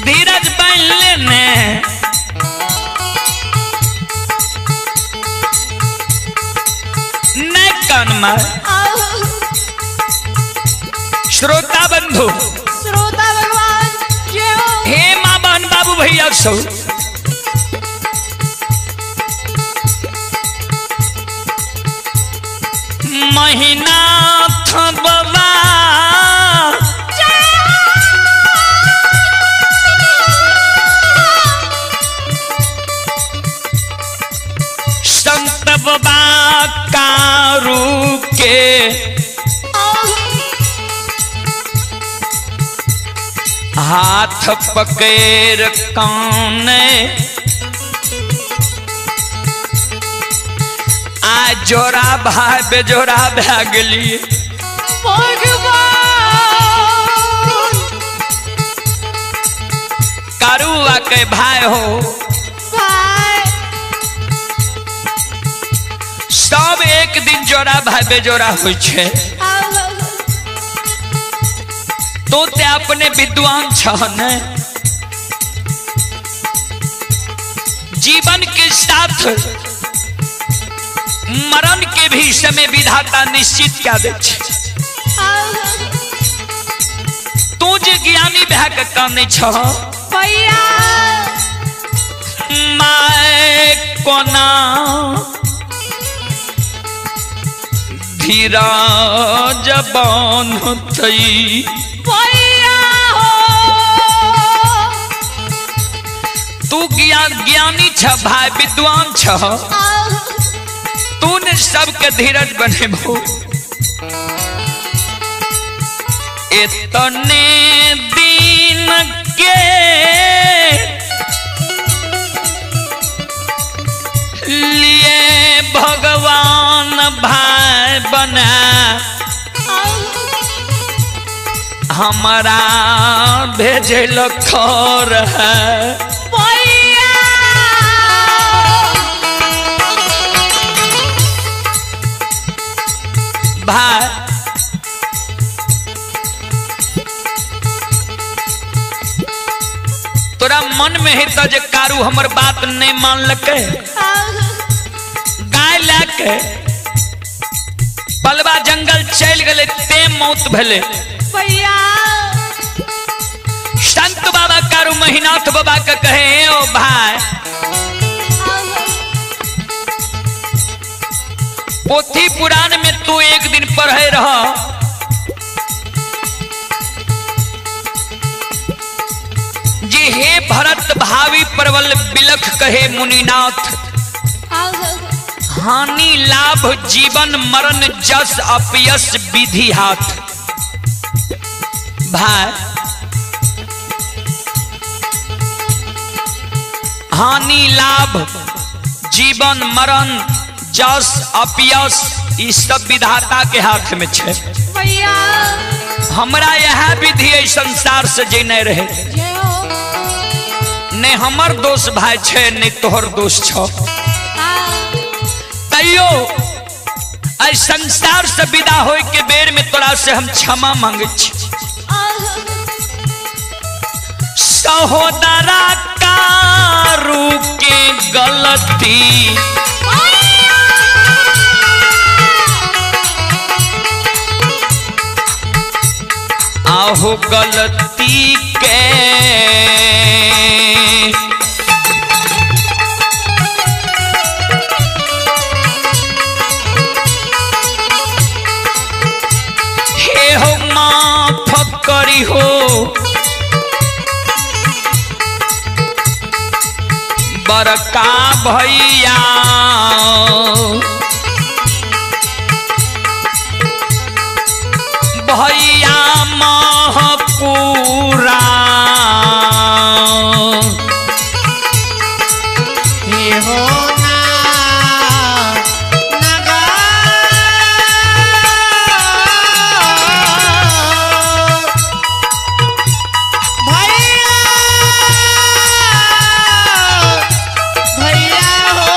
धीरज बन ने श्रोता बंधु
श्रोता भगवान
हे माँ बहन बाबू भैया सब महीना बाबा हाथ पकड़ काने आ जोड़ा भाई बेजोड़ा भए गेलिए।
भगवान
कारुआ के भाई हो
भाई
सब एक दिन जोड़ा भाई बेजोड़ा होइ छै। तो ते अपने विद्वान छह ने, जीवन के साथ मरण के भी समय विधाता निश्चित क्या दे छै। तू जे ज्ञानी भए के कानै छह
भैया
my कोना धीरज बान्हतै
भैया हो।
तू ज्ञानी छ भाई, विद्वान छ, तू ने सबके धीरज बनेबो। इतने दिन के लिए भगवान भाई बना हमारा भेजल खर है।
भैया
भाई तोरा मन में है तो जे कारू हमर बात नहीं मानलकै, गाय लैके पलवा जंगल चल गए ते मौत भेले।
भैया
संत बाबा कारू महिनाथ बाबा के कहे ओ भाई पोथी पुराण में तू एक दिन पढ़े रह, जे हे भरत भावी प्रबल बिलख कहे मुनिनाथ, हानि लाभ जीवन मरण जस अपयस विधि हाथ। भाई हानि लाभ जीवन मरण जस अपयस ई सब विधाता के हाथ में छे।
भैया
हमरा यह विधि है संसार से जीने रहे, ने हमर दोष भाई छे ने तोहर दोष छो। तैयो ऐ संसार से विदा होए के बेर में तोरा से हम क्षमा मांगे छी। सहोदरा कारू के गलती आहो गलती के हे हो माफ करी हो बड़का भैया, भैया महपूरा।
हे हो ना नगा भैया भैया हो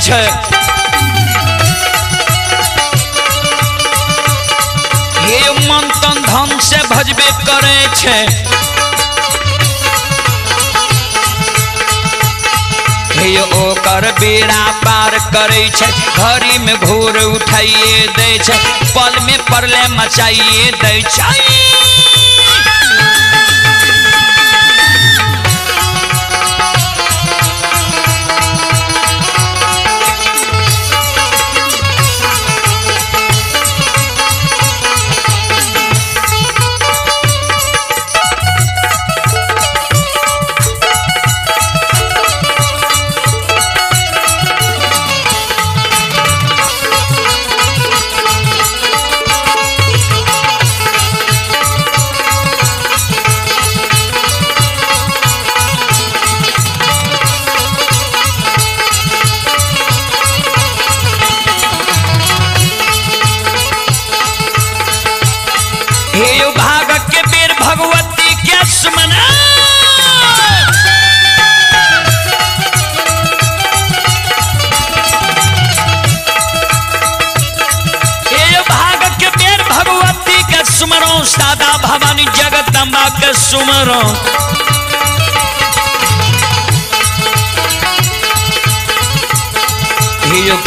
छै। हे मन तन धन से भजबे करै छै। हे ओकर बेड़ा पार करै छै, घड़ी में घोर उठाइए दै छै, पल में परले मचाइए दै छै। हे भाग के बेर भगवती के सुमना, हे भाग के बेर भगवती के सुमरो, सादा भवानी जगदम्बा के सुमरो।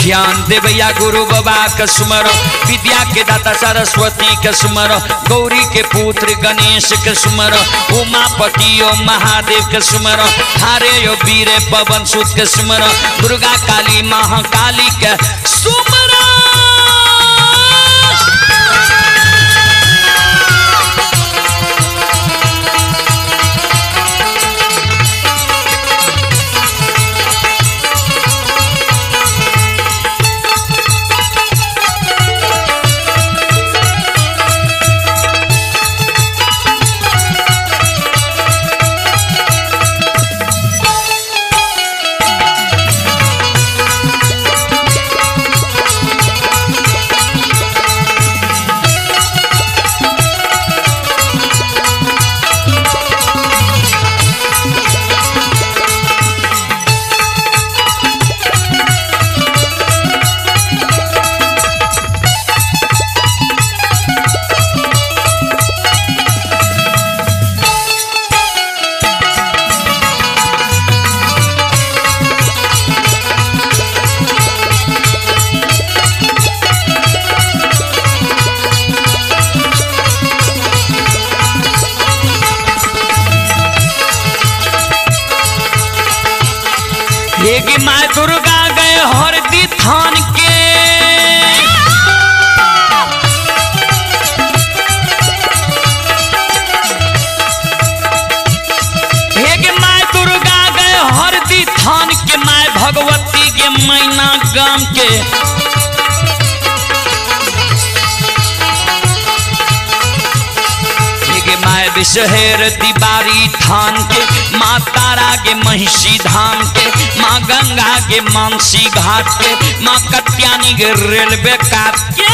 ज्ञान देवैया गुरु बाबा के सुमरो, विद्या के दाता सरस्वती के सुमरो, गौरी के पुत्र गणेश के सुमरो, उमापति ओ महादेव के सुमरो, हारे यो वीर पवन सुत के सुमरो, दुर्गा काली महाकाली के सुमरो। माँ दुर्गा गए हरदी थान के, हे माँ दुर्गा गए हरदी थान के, माँ भगवती के मैना गाम के। विषहेर तिवारी थान के, माँ तारा के महिषी धाम के, माँ गंगा के मानसी घाट के, माँ कत्यानी के रेलवे काट के।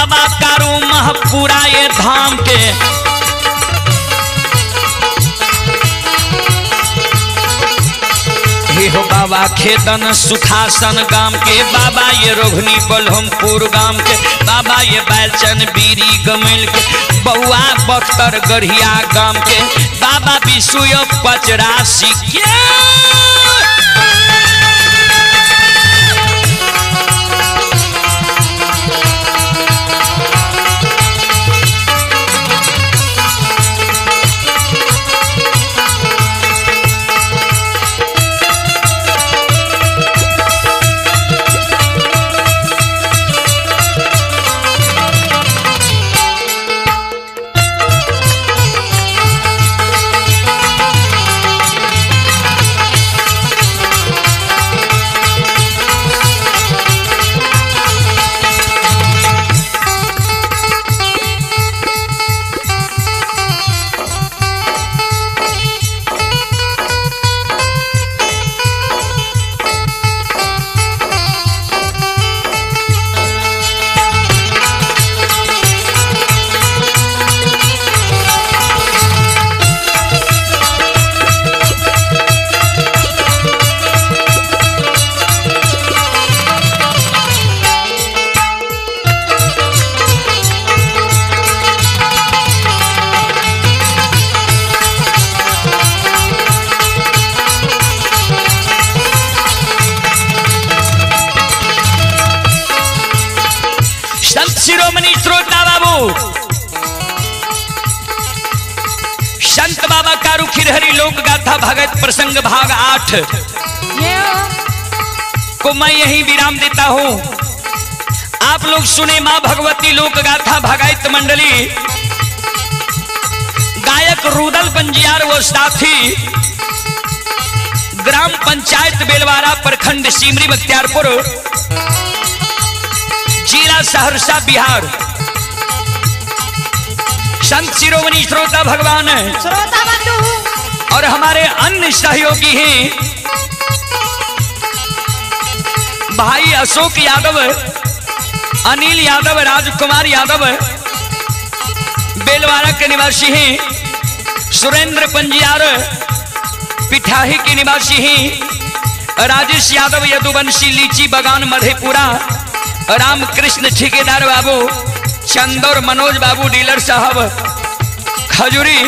बाबा कारू महपुरा ये धाम के। हे हो बाबा खेतन सुखासन गाम के, बाबा ये रोघनी बलहमपुर गाम के, बाबा ये बैलचन बीरी गमेल के, बउआ बख्तर गढ़िया गाम के, बाबा विसुय पचरासी के। संत शिरोमणि श्रोता बाबू, संत बाबा कारू खिरहरी लोक गाथा भगत प्रसंग भाग 8 को मैं यही विराम देता हूं। आप लोग सुने मां भगवती लोक गाथा भगायत मंडली, गायक रुदल पंजियार व साथी, ग्राम पंचायत बेलवारा, प्रखंड सिमरी बख्तियारपुर, जिला सहरसा, बिहार। संत शिरोमणि श्रोता भगवान
श्रोता बंधु
और हमारे अन्य सहयोगी हैं भाई अशोक यादव, अनिल यादव, राजकुमार यादव बेलवारा के निवासी हैं, सुरेंद्र पंजियार पिठाही के निवासी हैं, राजेश यादव यदुवंशी लीची बगान मधेपुरा, रामकृष्ण ठेकेदार बाबू चंदौर, मनोज बाबू डीलर साहब खजूरी,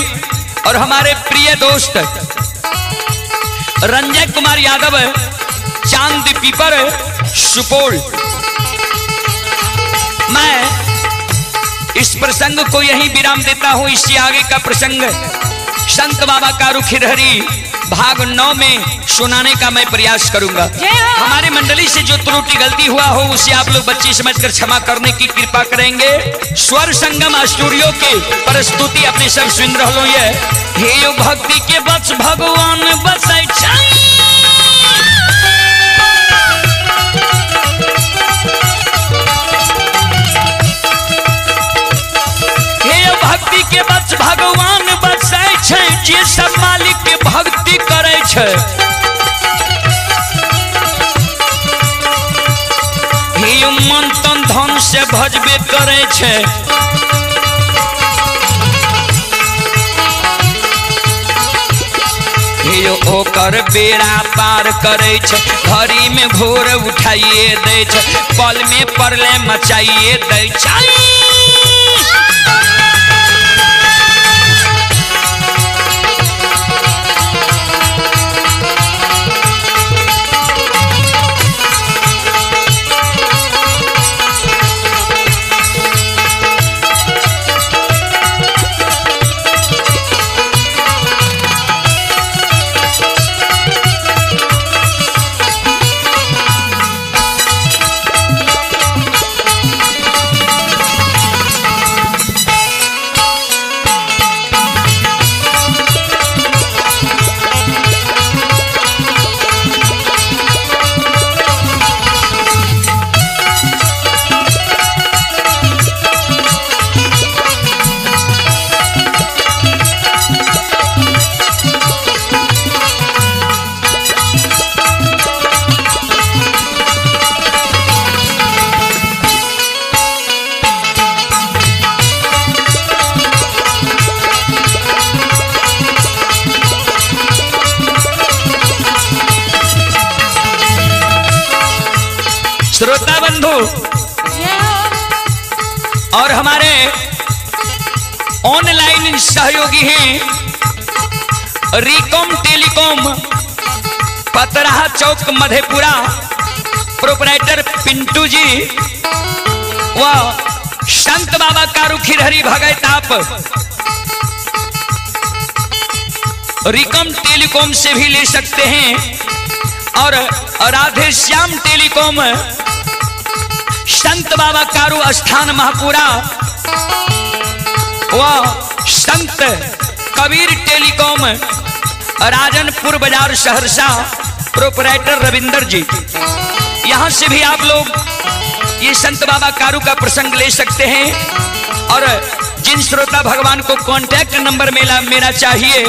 और हमारे प्रिय दोस्त रंजय कुमार यादव चांद पीपर सुपौल। मैं इस प्रसंग को यहीं विराम देता हूं। इससे आगे का प्रसंग संत बाबा कारू खिरहरी भाग 9 में सुनाने का मैं प्रयास करूंगा। हमारे मंडली से जो त्रुटि गलती हुआ हो उसे आप लोग बच्चे समझकर क्षमा करने की कृपा करेंगे। स्वर संगम स्टूडियो के प्रस्तुति अपने सब सुन रहो। ये हे भक्ति के बच भगवान बसै छै। हे भक्ति के बच भगवान बसै छै, जे सब मालिक के भक्ति करै छै। हे मन तन धन से भजबे करै छै। हे ओकर बेड़ा पार करै छै, घड़ी में घोर उठाइए दै छै, पल में परले मचाइए दै छै। और हमारे ऑनलाइन सहयोगी हैं रिकॉम टेलीकॉम, पतराहा चौक मधेपुरा, प्रोपराइटर पिंटू जी व संत बाबा कारू खिरहरी भगत। आप रिकम टेलीकॉम से भी ले सकते हैं और राधे श्याम टेलीकॉम, संत बाबा कारू स्थान महापुरा व संत कबीर टेलीकॉम, राजनपुर बाजार सहरसा, प्रोपराइटर रविंदर जी। यहां से भी आप लोग ये संत बाबा कारू का प्रसंग ले सकते हैं। और जिन श्रोता भगवान को कांटेक्ट नंबर मेरा मेरा चाहिए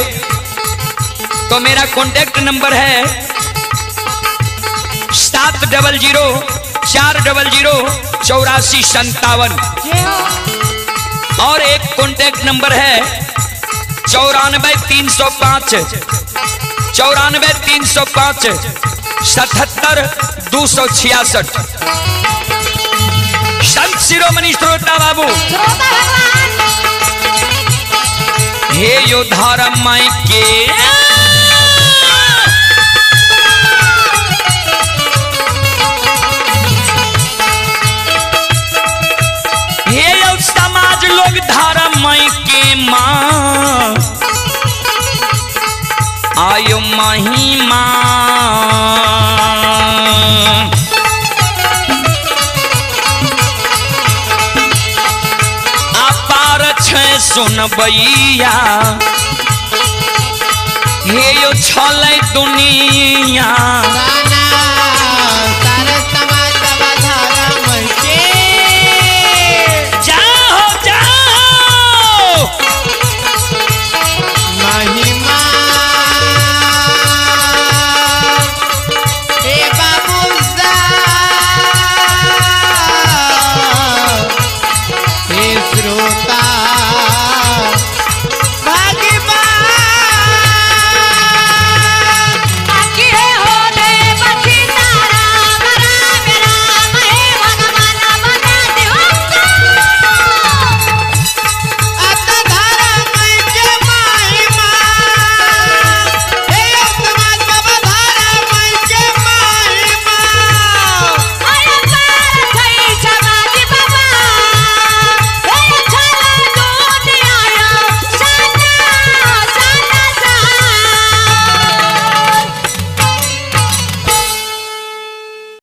तो मेरा कांटेक्ट नंबर है 700 400 84 57। और एक कांटेक्ट नंबर है 94 305 94 305 77 266। संत शिरोमणि श्रोता बाबू, हे योधारा माई के हे यो समाज लोग धारा माई के माँ आयो महिमा। अपार छै सुनबैया हे यो छलै दुनिया।
गाना।